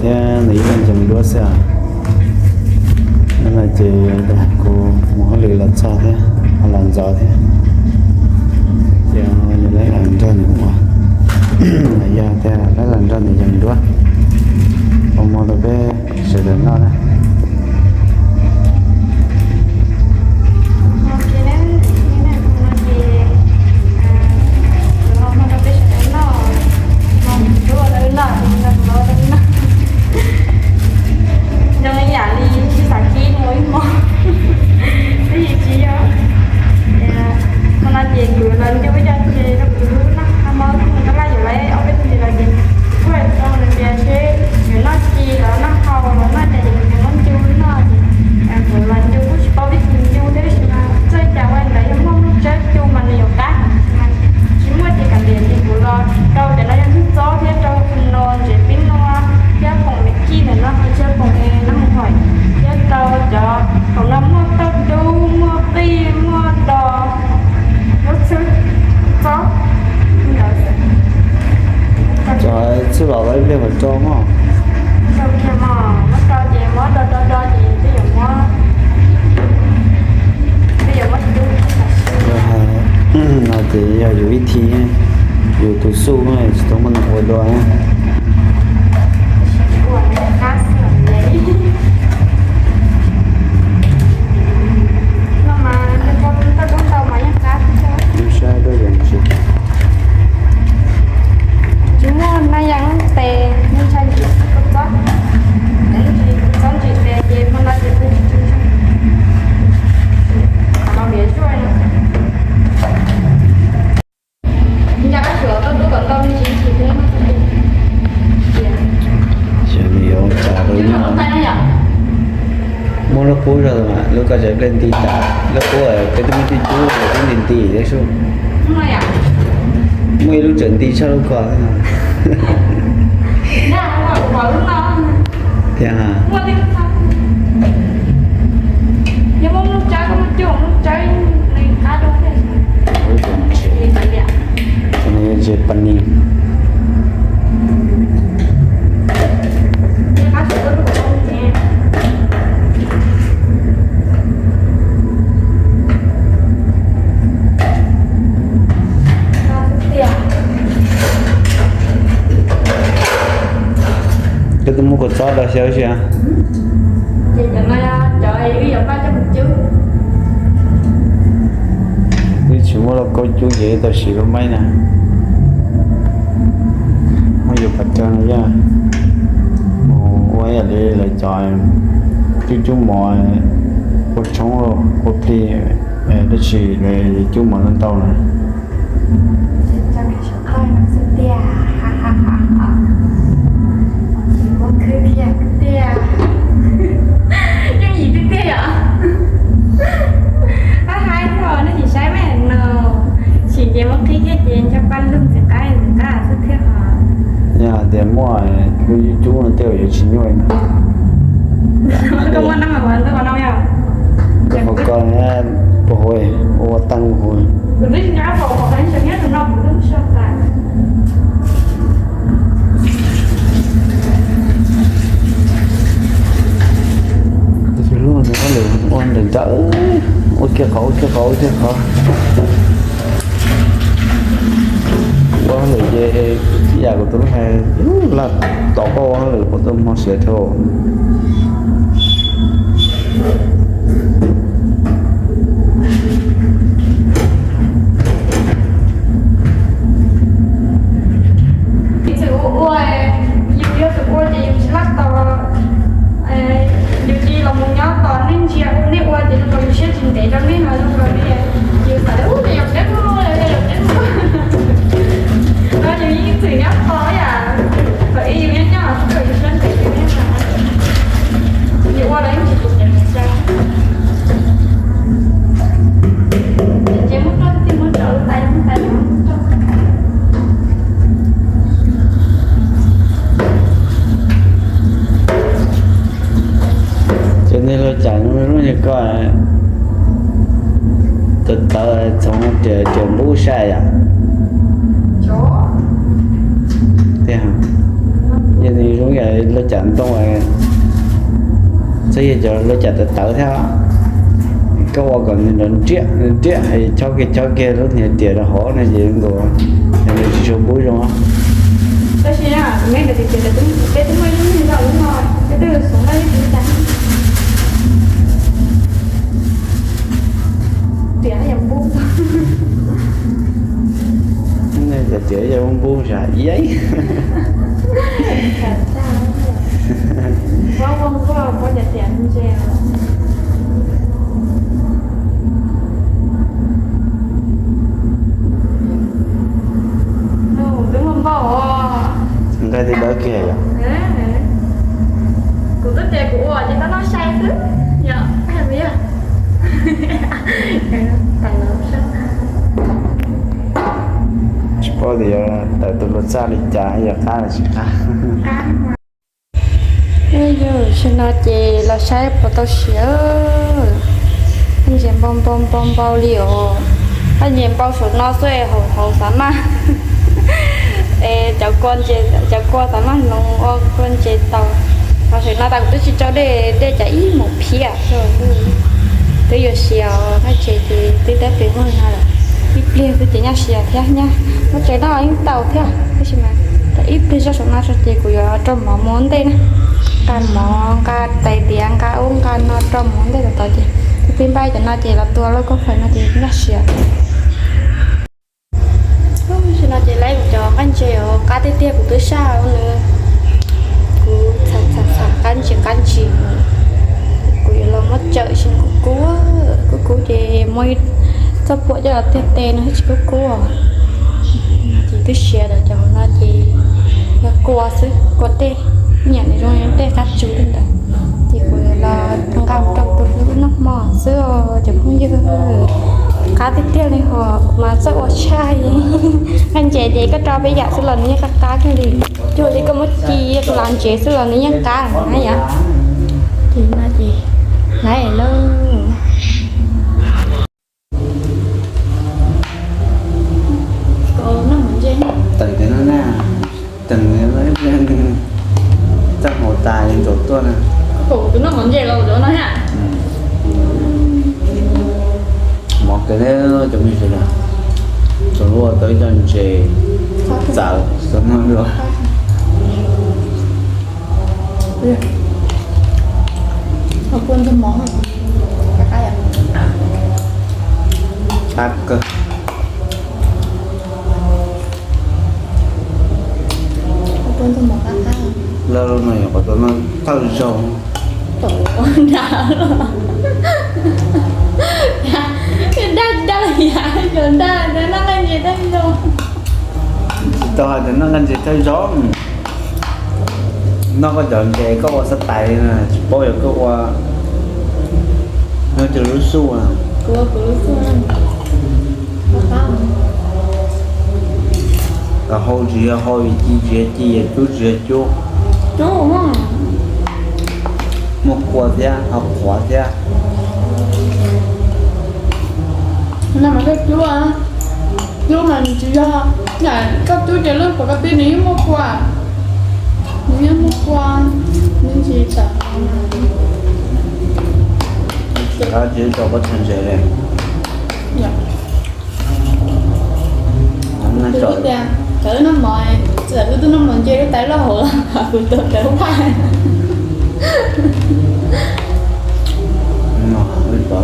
Thiab nws ib leeg ncees duab xwb os. No ces kuv mus hauj lwm los txog thiab, los ntxov thiab. Ces yog lawv los nrog nws ua, yog tias lawv los nrog nws ncees duab, ua hmo rau peb sawv daws noj na. Zoo li yam li tsis xav kib mus ib hmo, tab sis tsis yog. Hmo no ces kuv los ncu cov ces rau kuv noj, hmo no kuv tab laj yuav lawv ob peb tug ntses los ces kuj hais rau nws tias seb yuav noj ci los noj hau los noj cas ces nws muab ncu noj ces kuv los ncu kuj tsis paub vij tus ncu thiab, tab sis mas txawj cas ua li ntawd, yog muaj lub tsawb cu mas nws yuav qab heev, tsis muaj ces kav liam ces kuv los rau cov no yog ntxob thiab rau tus no ntses pib no thiab poom me kij ntawm no thiab poom nab mus hoim thiab rau cov, poom no muaj tauj dub, muaj qij, muaj dos, lub txhwb txob ntawd. Txhwb los ib pliag mam rau mog. Rau kiag mog, muab rau ces muab do do do ces twb yuav muab, twb yuav muab dub. No ces yog yus ib thi, yus tus xuj tsis tau muaj neeg ua dua. Ua qab xwb. Lub sab dub yeej tsis, tsis muaj na yam tes, ntshai ntsis kua txob, ntsis kua txob ntsis tes ces hmo no ces pw tsis tshua ntshai. Qhov no liam zuaj no. Nco qab suav koj dub kom ntau me ntsis ntsis thiab. Xyov nws yuav ua cas rau nws. Muab lub qub zog mas lub koj tseem ple nti tas, lub qub peb twb muab cub cub ces twb nti nti thiab sub. Muaj ib lub tseem nti tshaj lub ko. Thiab ha. Ntses panis. Koj twb muab kua txob rau xyaw si. Twb tsis muab lauj kaub cub ces tau siv lub maib na. Muab yus pas cog no yog mus ua yam li lawv cov cub cub mov, ua tshoob ua plig, tab sis lawv cub mov ntau ntau na. Tiag, tiag, tiag, yooj yim tiag tiag yom. Pab haib thiab nej tsis saib me no, sim ces muab qhib thiab ces nco pab lug ntxiv qaib ntxiv qab xwb thiab os. Yog tias muaj cub cub no tej yuav tsis nyuaj no. Koj muaj nab mas ua ntawd no yom. Koj puas koj puas huv, ua tag huv. Tus lub ua ntawm ntsawm, ua kiag qhov, ua kiag qhov, ua kiag qhov. Ua hauj lwm ces ib yam kuv tus lub hais, laj tom koj ua hauj lwm puas tau hmo siav dhau. Ib txwm ua ua, yus yog tus ua ces yus tsis laj tos, yus cia los mus nyob tos nej ntsia ua, nej ua ces zoo yus siab tsis ntev rau nej no, zoo li yus xav tias ub, yus peb mus, yus peb mus, no yus yeej ib txwm nyob tos yam, thaum ub yus nyob nyob, yus siab ntev yus yeej, yus ua los yeej tsis ntev. Ces muab rau, muab rau tais, tais, ces nej los cas lub nyuag ko, tawv tawv txhoov riam npub sai yom. Tiag, Nws zoo yam li cov ntoo, txhob yog cov lawv cov tawv tawv thiab. Koj ua kom nws nrov nriam nriam, chob kiag chob kiag lub hniav riam rau hauv no ces nkaus, nws tsis tshua npub zoo. Tab sis na, kuv me ntawd tias peb twb muaj ib lub niag zaum lub no, peb twb xov npaj ib tug cas. Tias yog npub. Tias yog npub sas iab. Nqaij twb dawb kiag yom. Kuv twb tias kuv ua ces tau noj sai xwb yom. Tsis paub tias yuav tawm tus luag txaj li cas, yog qab los tsis qab. Yog, tam sim no ces los saib puas tau siav. Qab ntses npau npau npau npau li os. Qab ntses npau saum no xwb, hauv hauv xav maj, es cov kua ntses, cov kua xav maj hloov ua kua ntses tau. Ho tam sim no tas kuv twb tsis tso dej, dej cas ib mus phiab xwb. Twb yuav siav os, qab ntses ces twb dawb pes muag no lawm. Ib pliag xwb ces nyaj siav thiab, nyaj muab tsev noj yeej tau thiab, tab sis mas ib pliag zoj saum no tso ces kuv yuav rau mov mus ua ntej na. Nqa mov, nqa tais diav, nqa ub nqa no rau mus ua ntej tod ces twb npaj cov no ces los tua lauj kaub fawm no ces nyaj siav. Tam sim no ces lawv cov qab ntses os, qab tiag tiag kuv twb saj nws, kuv txham txham txham qab ntsis qab ntsis. Kuv yuav los muab tsawm sim no kuv kub, kub kub ces muab txoj phuam coj los tiag tes no thiaj tsis kub kub. Ces twb siav lawm, cov no ces yog kua xwb, kua dej, nyiam nws zoo li tej qab tsuv li ntawd. Ces kuv los nqa mus rau tus hlub noj hmo xwb os cov phooj ywg. Qab tiag tiag li hos kuv mas txawj ua tshaj. Qab ntses ces koj rau peb yam xwb los nws yeej qab qab kawg li. Cuag li koj muab ci los ntsev xwb los nws yeej qab na yom. Ces no ces laiv lauj. Teem cov no na, teem txaj hauv tas li ntsaum tuaj na. Mov kawg thiab cov me ntsis na, tsuas ua tau ib co ntses txawv xwb no dua. Qab kawg. Lawv no yog qhov tau noj thawj zaug. Dag dag yam cov dag dag noj nqaij ntses thawj zaug. Tsis tau hais tias noj nqaij ntses thawj zaug. Noj koj cov ntses koj ua xab tais na, tsis paub yog koj ua nyob rau lub xub. Hau tsis yog hau, ci tsis yog ci, cub tsis yog cub. Muaj kua thiab ho qhuav thiab. Cub mas nws tsis yog, koj cub ces lub pom koj tib nws yeej muaj kua, nws yeej muaj kua, nws tsis tawm. Tsis tau pob txha ntses li. Kuv tias txawm wb noj mov, txawm wb twb noj mov ntse lub tais loj hauv, kuv tau tawv phaj.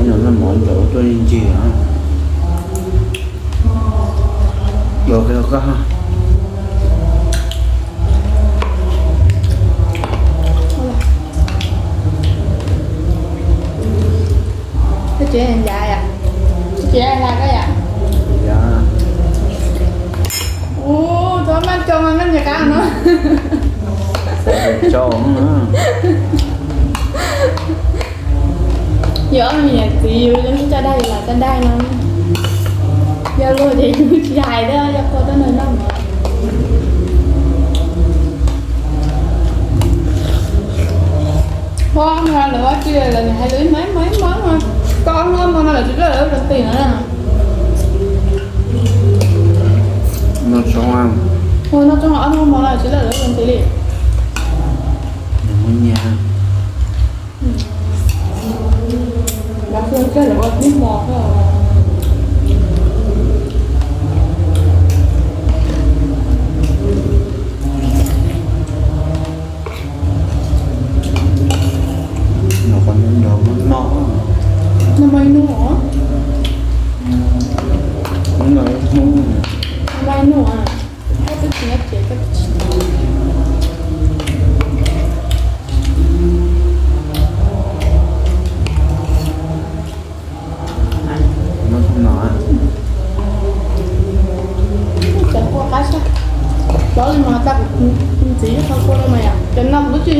Noj mov ntsaum tuaj ncig. Koj tsev ncav yom? Koj tsev hla koj yom? Ua, txhob maj coo maj ntsis qab no. Yog ob niam txiv yus coj dag yus lam coj dag no. Yog luag ces yus tsis hais thiab, yog kua tuaj nrog noj mov. Pog no lawv ua tsi lawv hais lus ib hmos ib hmos ib hmos, koj ob hnub ob hmo no lawv tsis lawj lawv ua tus tis no. Ua no tso ob hnub ob hmo no tsis lawj lawv ua tus tis li.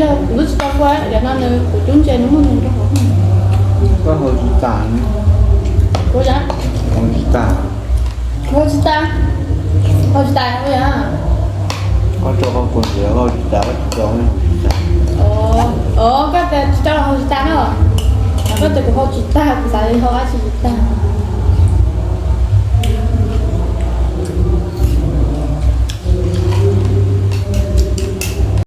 Kuv twb tsis tau kua, yog no nws kuv cub ntses nws muaj nws rau hauv. Koj hau tsis tas ne. Ua cas? Hau tsis tas. Hau tsis tas. Hau tsis tas ua cas? Koj tso qhov kuv ntxiv hau tsis tas, koj tsis tso ne hau tsis tas. Os, koj tias tsis tso los hau tsis tas no. Koj tias kuv hau tsis tag, kuv xav li hau dab tsi tsis tag.